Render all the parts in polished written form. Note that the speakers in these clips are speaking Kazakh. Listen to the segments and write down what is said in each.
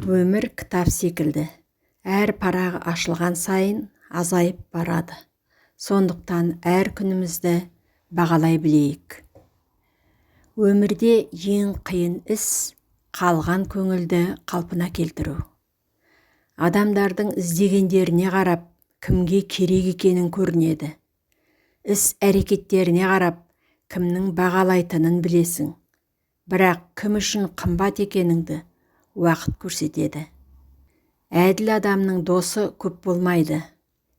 Өмір кітап секілді. Әр парағы ашылған сайын азайып барады. Сондықтан әр күнімізді бағалай білейік. Өмірде ең қиын іс қалған көңілді қалпына келтіру. Адамдардың іздегендеріне қарап, кімге керек екенін көрінеді. Іс әрекеттеріне қарап, кімнің бағалайтынын білесің. Бірақ кім үшін қымбат екеніңді уақыт көрсетеді. Әділ адамның досы көп болмайды.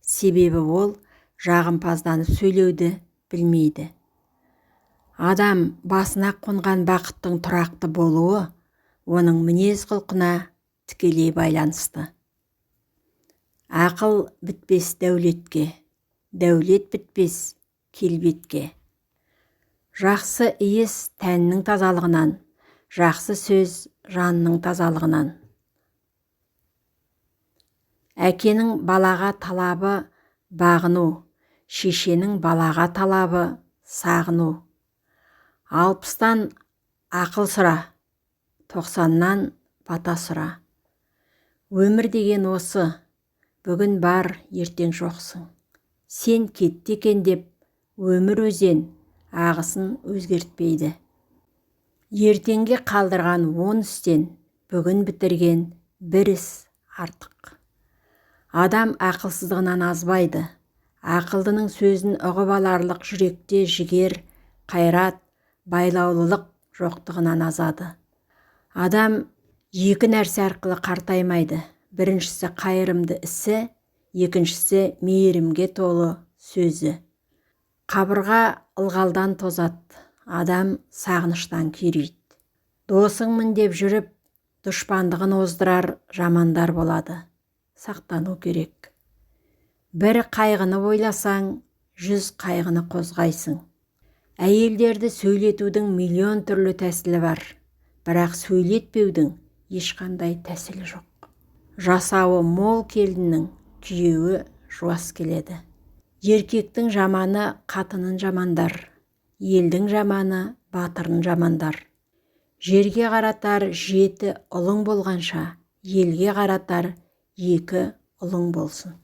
Себебі ол жағымпазданып сөйлеуді білмейді. Адам басына қонған бақыттың тұрақты болуы оның мінез-құлқына тікелей байланысты. Ақыл бітпес дәулетке, дәулет бітпес келбетке. Жақсы иіс тәннің тазалығынан, жақсы сөз жанның тазалығынан. Әкенің балаға талабы бағыну, шешенің балаға талабы сағыну. 60-тан ақыл сұра, 90-нан бата сұра. Өмір деген осы, бүгін бар, ертең жоқсың. Сен кетті екен деп өмір өзен ағысын өзгертпейді. Ертеңге қалдырған 10 істен бүгін бітірген бір іс артық. Адам ақылсыздығынан азбайды. Ақылдының сөзін ұғып аларлық жүректе жігер, қайрат, байлаулылық жоқтығынан азады. Адам екі нәрсе арқылы қартаймайды. Біріншісі қайырымды ісі, екіншісі мейірімге толы сөзі. Қабырға ылғалдан тозады, адам сағыныштан күйрейді. Досыңмын деп жүріп, дұшпандығын оздырар жамандар болады. Сақтану керек. Бір қайғыны ойласаң, 100 қайғыны қозғайсың. Әйелдерді сөйлетудің миллион түрлі тәсілі бар, бірақ сөйлетпеудің ешқандай тәсілі жоқ. Жасауы мол келіннің күйеуі жуас келеді. Еркектің жаманы қатынын жамандар, елдің жаманы батырын жамандар. Жерге қаратар 7 ұлың болғанша, елге қаратар 2 ұлың болсын.